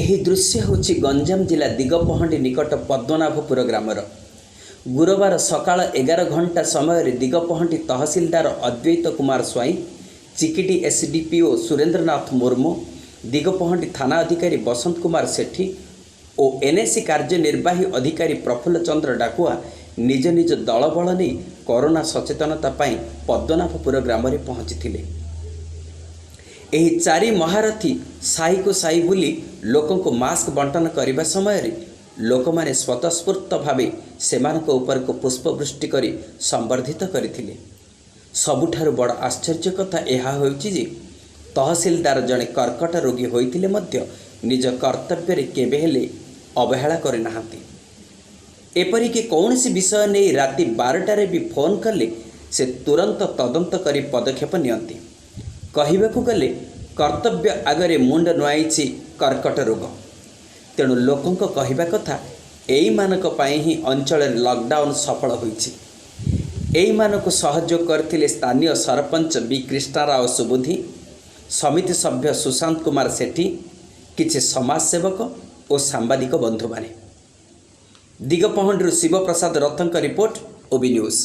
ଏହି ଦୃଶ୍ୟ ହେଉଛି ଗଞ୍ଜାମ ଜିଲ୍ଲା ଦିଗପହଣ୍ଡି ନିକଟ ପଦ୍ମନାଭପୁର ଗ୍ରାମର। ଗୁରୁବାର ସକାଳ 11 ଘଣ୍ଟା ସମୟରେ ଦିଗପହଣ୍ଡି ତହସିଲଦାର ଅଦ୍ୱୈତ କୁମାର ସ୍ୱାଇଁ, ଚିକିଟି ଏସ୍ଡିପିଓ ସୁରେନ୍ଦ୍ରନାଥ ମୁର୍ମୁ, ଦିଗପହଣ୍ଡି ଥାନା ଅଧିକାରୀ ବସନ୍ତ କୁମାର ସେଠୀ ଓ ଏନ୍ଏସି କାର୍ଯ୍ୟନିର୍ବାହୀ ଅଧିକାରୀ ପ୍ରଫୁଲ୍ଲ ଚନ୍ଦ୍ର ଡାକୁଆ ନିଜ ନିଜ ଦଳବଳ ନେଇ କରୋନା ସଚେତନତା ପାଇଁ ପଦ୍ମନାଭପୁର ଗ୍ରାମରେ ପହଞ୍ଚିଥିଲେ। ଏହି ଚାରି ମହାରଥୀ ସାହିକୁ ସାହି ବୁଲି ଲୋକଙ୍କୁ ମାସ୍କ ବଣ୍ଟନ କରିବା ସମୟରେ ଲୋକମାନେ ସ୍ୱତଃସ୍ଫୂର୍ତ୍ତ ଭାବେ ସେମାନଙ୍କ ଉପରକୁ ପୁଷ୍ପବୃଷ୍ଟି କରି ସମ୍ବର୍ଦ୍ଧିତ କରିଥିଲେ। ସବୁଠାରୁ ବଡ଼ ଆଶ୍ଚର୍ଯ୍ୟ କଥା ଏହା ହେଉଛି ଯେ ତହସିଲଦାର ଜଣେ କର୍କଟ ରୋଗୀ ହୋଇଥିଲେ ମଧ୍ୟ ନିଜ କର୍ତ୍ତବ୍ୟରେ କେବେ ହେଲେ ଅବହେଳା କରିନାହାନ୍ତି। ଏପରିକି କୌଣସି ବିଷୟ ନେଇ ରାତି 12ଟାରେ ବି ଫୋନ୍ କଲେ ସେ ତୁରନ୍ତ ତଦନ୍ତ କରି ପଦକ୍ଷେପ ନିଅନ୍ତି। କହିବାକୁ ଗଲେ କର୍ତ୍ତବ୍ୟ ଆଗରେ ମୁଣ୍ଡ ନୁଆଁଇଛି କର୍କଟ ରୋଗ। ତେଣୁ ଲୋକଙ୍କ କହିବା କଥା, ଏଇମାନଙ୍କ ପାଇଁ ହିଁ ଅଞ୍ଚଳରେ ଲକଡାଉନ୍ ସଫଳ ହୋଇଛି। ଏଇମାନଙ୍କୁ ସହଯୋଗ କରିଥିଲେ ସ୍ଥାନୀୟ ସରପଞ୍ଚ ବି କୃଷ୍ଣାରାଓ ସୁବୁଧି, ସମିତି ସଭ୍ୟ ସୁଶାନ୍ତ କୁମାର ସେଠୀ, କିଛି ସମାଜସେବକ ଓ ସାମ୍ବାଦିକ ବନ୍ଧୁମାନେ। ଦିଗପହଣ୍ଡିରୁ ଶିବପ୍ରସାଦ ରଥଙ୍କ ରିପୋର୍ଟ, ଓବି ନ୍ୟୁଜ୍।